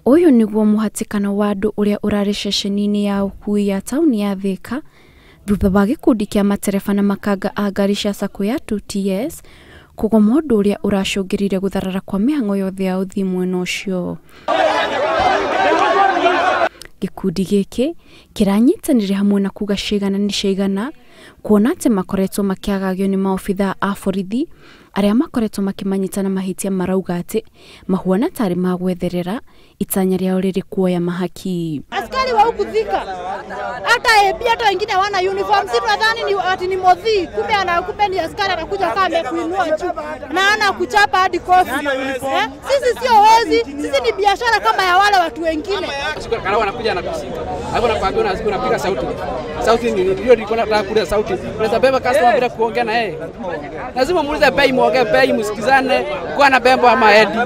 Ũyũ nĩguo mũhatĩkano wa andũ ũrĩa ũrarĩ ceceni-inĩ ya ũkuui ya taũni ya Thika thutha wa gĩkundi kĩa matereba na makanga a ngari cia sacco ya 2TS kũgoma ũndũ ũrĩa ũracũngĩrĩirie gũtharara kwa mĩhang'o yothe ya ũthii mwena ũcio. Gĩkundi gĩkĩ kĩranyitanĩire hamwe na kuga ciigana nĩ ciigana kuona atĩ makoretwo makĩagagio nĩ maobithaa a borithi arĩa makoretwo makĩmanyita na mahĩtia marauga atĩ mahuana tarĩ ma gwetherera itanya rĩao rĩrĩ kuoya mahaki. Askari wa huku Thika hata AB hata wengine hawana uniform, si tunadhani ni ati ni modhi, kumbe anakupe ni askari anakuja kama amekuinua juu na anakuchapa hadi kofi. Sisi sio wezi, sisi ni biashara kama ya wale watu wengine. Kana wanakuja anakushika. Hapo nakwambia unapiga sauti. Sauti ni hiyo nilikuwa nataka kulia sauti. Unaweza beba customer bila kuongea na yeye. Lazima muulize bei, muongee bei, msikizane, kwa na bembo ama edi.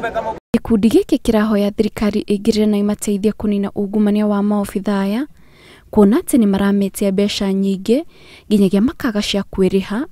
Gĩkundi gĩkĩ kĩrahoya thirikari ĩingĩrĩre na imateithie kũnina ungumania wa maobithaa aya kuona atĩ nĩ marametia mbeca nyingĩ nginyagia makaga cia kwĩrĩha,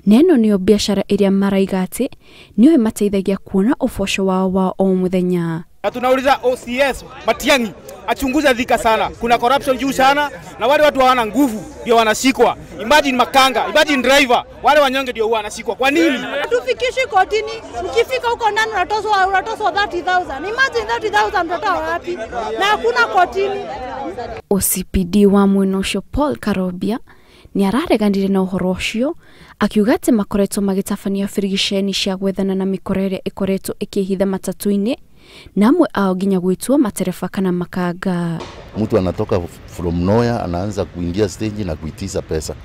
na ĩno nĩyo biacara ĩrĩa maraiga atĩ nĩyo ĩmateithagia kuona ũboco wao wa o mũthenya. Na tunauliza OCS Matiang'i achunguze Thika sana. Kuna corruption juu sana na wale watu hawana nguvu ndio wanashikwa. Imagine makanga, imagine driver, wale wanyonge ndio wanashikwa. Kwa nini? Hatufikishi kotini, ukifika huko ndani unatoswa 30,000. Imagine 30,000 utatoa wapi? Na hakuna kotini. OCPD wa mwena ũcio Paul Karobia nĩ arareganire na ũhoro ũcio akiuga atĩ makoretwo magĩtabania birigiceni cia gwethana na mĩkora ĩrĩa ĩkoretwo ĩkĩhitha matatũ-inĩ na amwe ao nginya gwĩtwo matereba kana makanga. Mtu anatoka from nowhere anaanza kuingia stage na kuitisa pesa.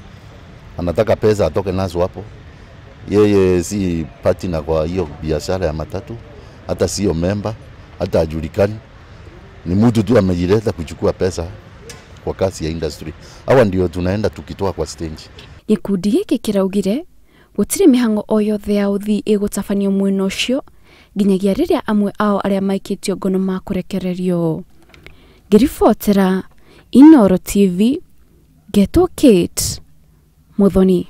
Anataka pesa atoke nazo hapo. Yeye si partner kwa hiyo biashara ya matatu, hata sio member, hata hajulikani. Ni mtu tu amejileta kuchukua pesa kwa kasi ya industry. Hawa ndio tunaenda tukitoa kwa stage. Gĩkundi gĩkĩ kĩraugire gũtirĩ mĩhang'o o yothe ya ũthii ĩgũtabanio mwena ũcio nginyagia rĩrĩa amwe ao arĩa maikĩtio ngono makũrekererio. Ngĩribotera Inooro TV, ngetwo Kate Muthoni.